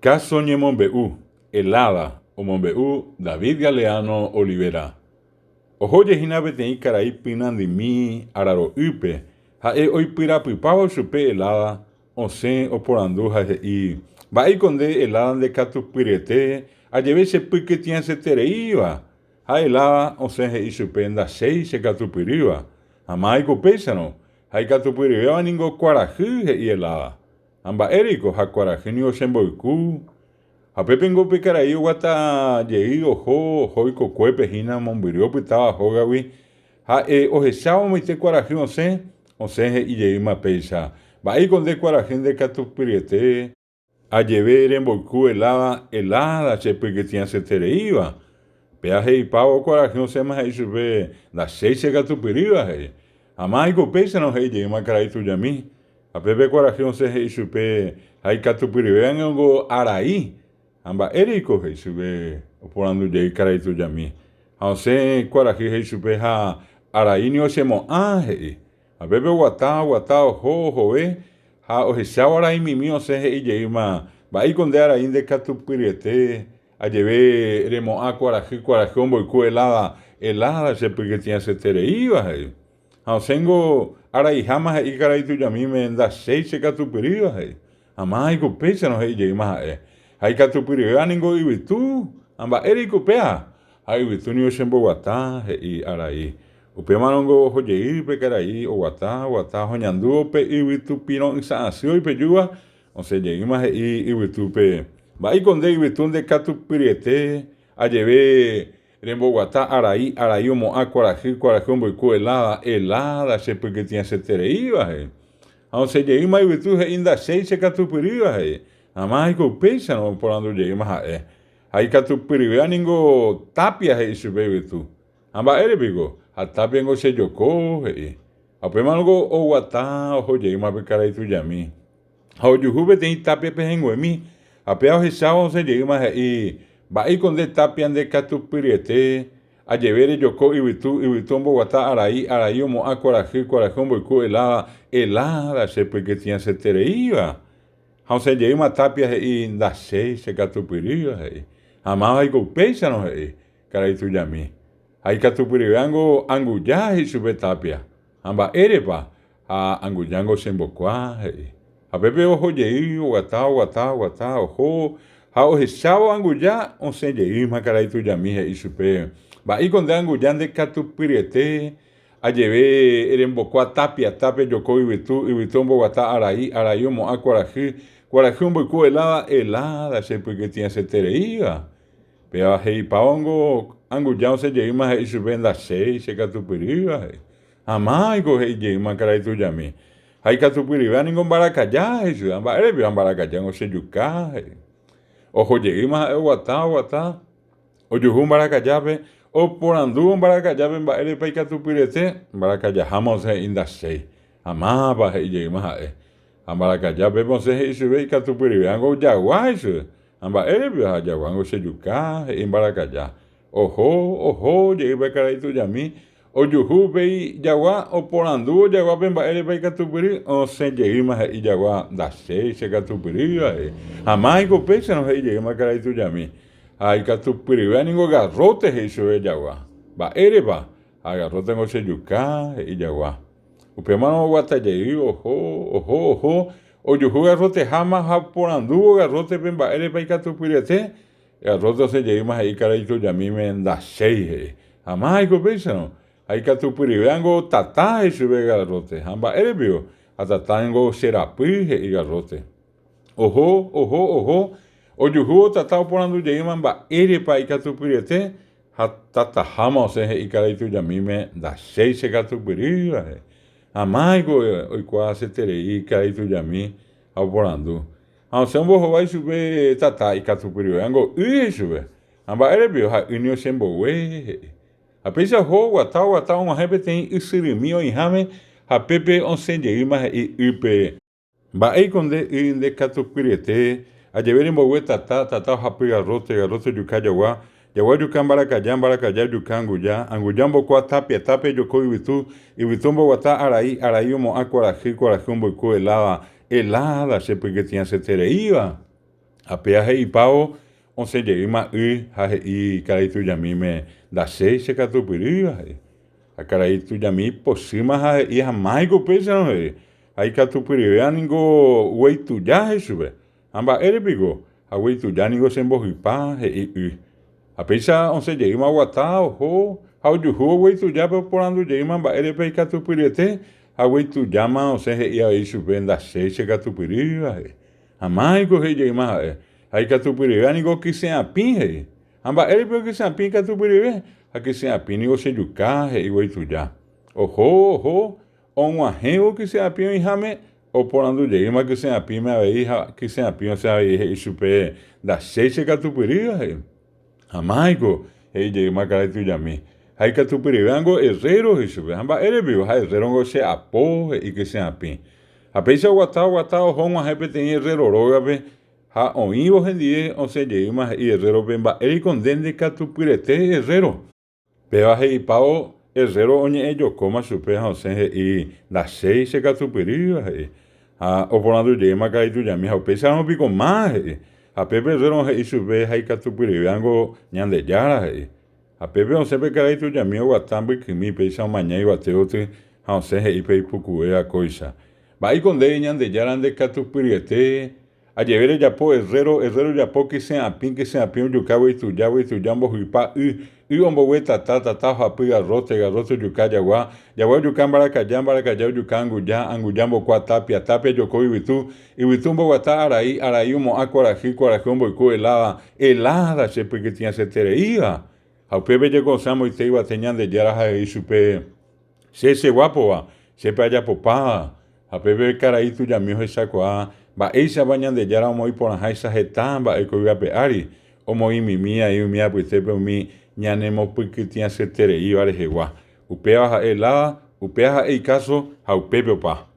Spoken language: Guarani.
Káso ñemombe'u, helada, omombe'u David Galeano Olivera. Oho jehína peteĩ karai pynandymi araro'ýpe, ha'e oipyrapypávo chupe helada, osẽ oporandu ha he'i, Mba'éiko nde helada ndekatupyryete, ajeve che pykytĩasetereíva? Ha helada osẽ he'i chupe ndachéi che katupyrýva. Ha mávaiko upéicharõ? Ha ikatupyryvéva ningo kuarahy, he'i helada. Ha mba'éreiko, ha kuarahy ningo che mboyku. Ha pépengo pe karai oguata jey oho, oho ikokuépe hína mombyry opytáva hógagui, ha'e ohechávo moite kuarahy osẽ, osẽ he'i jeýma péicha, Mba'éiko nde kuarahy nde katupyryete, ajeve remboyku helada, helada che pykytĩasetereíva. Péa he'ipávo kuarahy osẽma he'i chupe, Ndachéi che katupyrýva, he'i. Ha mávaiko upéicharõ he'i jeýma karai tujami, Ha pépe kuarahy osẽ he'i chupe, Ha ikatupyryvéva ningo arai. Ha mba'éreiko? he'i chupe, oporandu jey karai tujami. Ha osẽ kuarahy he'i chupe, Ha arai ningo chemo'ã, he'i. Ha pépe oguata, oguata, oho, ohove, ha ohechávo arai mimi osẽ he'i jeýma, Mba'éiko nde arai ndekatupyryete, ajeve remo'ã kuarahy, kuarahy omboyku helada, helada che pykytĩasetereíva, he'i. Ha osẽngo araiháma he'i karai tujamíme ndachéi che katupyrýva, he'i. Ha mávaiko upéicharõ he'i jeýma ha'e. Ha ikatupyryvéva ningo yvytu, ha mba'éreiko upéva? Ha yvytu ningo chemboguata, he'i arai. Upémarõngo oho jey pe karai oguata, oguata ha oñandúvo pe yvytu piro'ysã asy oipejúva, osẽ jeýma he'i yvytúpe, Mba'éiko nde yvytu nde katupyryete, ajeve Remboguata arai, arai omo'ã kuarahy, kuarahy omboyku helada, helada che pykytĩasetereíva, he'i. Ha osẽ jeýma yvytu he'i ndachéi che katupyrýva, he'i. Ha mávaiko upéicharõ oporandu jeýma ha'e. Ha ikatupyryvéva ningo tápia, he'i chupe yvytu. Ha mba'ére piko? Ha tápiango che joko, he'i. Ha upémarõngo oguata oho jeýma pe karai tujami. Ha ojuhu peteĩ tápia pehẽnguemi, ha péva ohechávo osẽ jeýma he'i, Mba'éiko nde tápia nde katupyryete, ajeve rejoko yvytu, yvytu omboguata arai, arai omo'ã kuarahy, kuarahy omboyku helada, helada che pykytĩasetereíva. Ha osẽ jeýma tápia he'i, Ndachéi che katupyrýva, he'i. Ha mávaiko upéicharõ, he'i karai tujami. Ha ikatupyryvévango anguja, he'i chupe tápia. Ha mba'érepa? Ha angujángo che mbokua, he'i. Ha pépe oho jey, oguata, oguata, oguata, oho, ha ohechávo anguja osẽ jeýma karai tujami he'i chupe, Mba'éiko nde anguja nde katupyryete, ajeve rembokua tapia, tapia joko yvytu, yvytu omboguata arai, arai omo'ã kuarahy, kuarahy omboyku helada, helada che pykytĩasetereíva. Péva he'ipávongo anguja osẽ jeýma he'i chupe, Ndachéi che katupyrýva, he'i. Ha mávaiko he'i jeýma karai tujami. Ha ikatupyryvéva ningo mbarakaja, he'i chupe. Ha mba'ére piko mbarakaja che juka, he'i. Oho jeýma ha'e oguata, oguata, ojuhu mbarakajápe, oporandúvo mbarakajápe mba'érepa ikatupyryete, mbarakajaháma osẽ he'i ndachéi. Ha mávapa, he'i jeýma ha'e. Ha mbarakajápe osẽ he'i chupe ikatupyryvévango jagua, he'i chupe. Ha mba'ére piko ha jaguángo che juka, he'i mbarakaja. Oho, oho jey pe karai tujami, Ojuhu upéi jagua, oporandúvo jaguápe mba'érepa ikatupyry, osẽ jeýma he'i jagua, Ndachéi che katupyrýva, he'i. Ha mávaiko upéicharõ he'i jeýma karai tujami. Ha ikatupyryvéva ningo garróte, he'i chupe jagua. Mba'érepa? Ha garrótengo che juka, he'i jagua. Upémarõ oguata jey, oho, oho, oho, ojuhu garroteháma ha oporandúvo garrótepe mba'érepa ikatupyryete, Garróte osẽ jeýma he'i karai tujamíme ndachéi, he'i. Ha mávaiko upéicharõ? Ha ikatupyryvévango tata, he'i chupe garróte. Ha mba'ére piko? Ha tata ningo che rapy, he'i garróte. Oho, oho, oho, ojuhúvo tata oporandu jeýma mba'érepa ikatupyryete, ha tataháma osẽ he'i karai tujamíme ndachéi che katupyrýva, he'i. Ha mávaiko oikuaaseterei karai tujami ha oporandu. Ha osẽ ombohovái chupe tata ikatupyryvévango y he'i chupe. Ha mba'ére piko? Ha y ni chembogue, he'i. Ha péicha oho oguata oguata og̃uahẽ peteĩ ysyrymi oĩháme ha pépe osẽ jeýma he'i ýpe. Mba'éiko nde y nde katupyryete, ajeve rembogue tata, tata ohapy garróte, garróte ojuka jagua, jagua ojuka mbarakaja, mbarakaja ojuka anguja, anguja ombokua tápia, tápia ojoko yvytu, yvytu omboguata arai, arai omo'ã kuarahy, kuarahy omboyku helada, Helada che pykytĩasetereíva. Ha péa he'ipávo osẽ jeýma y ha he'i karai tujamíme, Ndachéi che katupyrýva, he'i. Ha karai tujami ipochýma ha he'i, Ha máiko upéicharõ, he'i. Ha ikatupyryvéva ningo guéi tuja, he'i chupe. Ha mba'ére piko? Ha guéi tuja ningo chembohypa, he'i y. Ha péicha osẽ jeýma oguata, oho, ha ojuhúvo guéi tujápe oporandu jeýma mba'érepa ikatupyryete, ha guéi tujáma osẽ he'i avei chupe, Ndachéi che katupyrýva, he'i. Ha máiko he'i jeýma ha'e. Ha ikatupyryvéva niko kyse'apĩ, he'i. Ha mba'érepa kyse'apĩ ikatupyryve? Ha kyse'apĩ niko chejuka, he'i guéi tuja. Oho, oho, Og̃uahẽvo kyse'apĩ oĩháme, oporandu jeýma kyse'apĩme avei ha kyse'apĩ osẽ avei he'i chupe, Ndachéi che katupyrýva, he'i. Ha máiko, he'i jeýma karai tujami. Ha ikatupyryvévango herrero, he'i chupe. Ha mba'ére piko? Ha herrérongo che apo, he'i kyse'apĩ. Ha péicha oguata oguata oho og̃uahẽ peteĩ herrero rógape, ha oĩvo hendive osẽ jeýma he'i herrérope, Mba'éreiko nde ndekatupyrete, herrero? Péva he'ipávo, herrero oñe'ẽjokóma chupe ha osẽ he'i, Ndachéi che katupyrýva, he'i. Ha oporandu jeýma karai tujami, ha upéicharõ piko má, he'i. Ha pépe herrero he'i chupe, ha ikatupyryvévango Ñandejára, he'i. Ha pépe osẽ pe karai tujami oguata mbykymi péicha omaña iguatévoty ha osẽ he'i pe ipukuvéva kóicha, Mba'éiko ndéve Ñandejára nde katupyryete, Ajeve rejapo herrero, herrero ojapo kyse apĩ, kyse apĩ ojukávo itujávo, ituja ombohypa y, y ombogue tata, tata ohapy garrote, garrote ojuka jagua, jagua ojuka mbarakaja, mbarakaja ojuka anguja, anguja ombokua tápia, tápia ojoko yvytu, yvytu omboguata arai, arai omo'ã kuarahy, kuarahy omboyku helada, helada che pykytĩasetereíva. Ha upépe jeko osẽ amoite yvate Ñandejára ha he'i chupe, Che cheguápova, chépe ajapopáva. Ha pépe karai tujami ohechakuaa mba'éichapa Ñandejára omoĩ porãháicha heta mba'e ko yvy ape ári, omoĩmimi ai umi apytépe umi ñanemopykytĩasyetereíva rehegua. Upéva ha'e Lada, upéva ha'e ikáso ha upépe opa.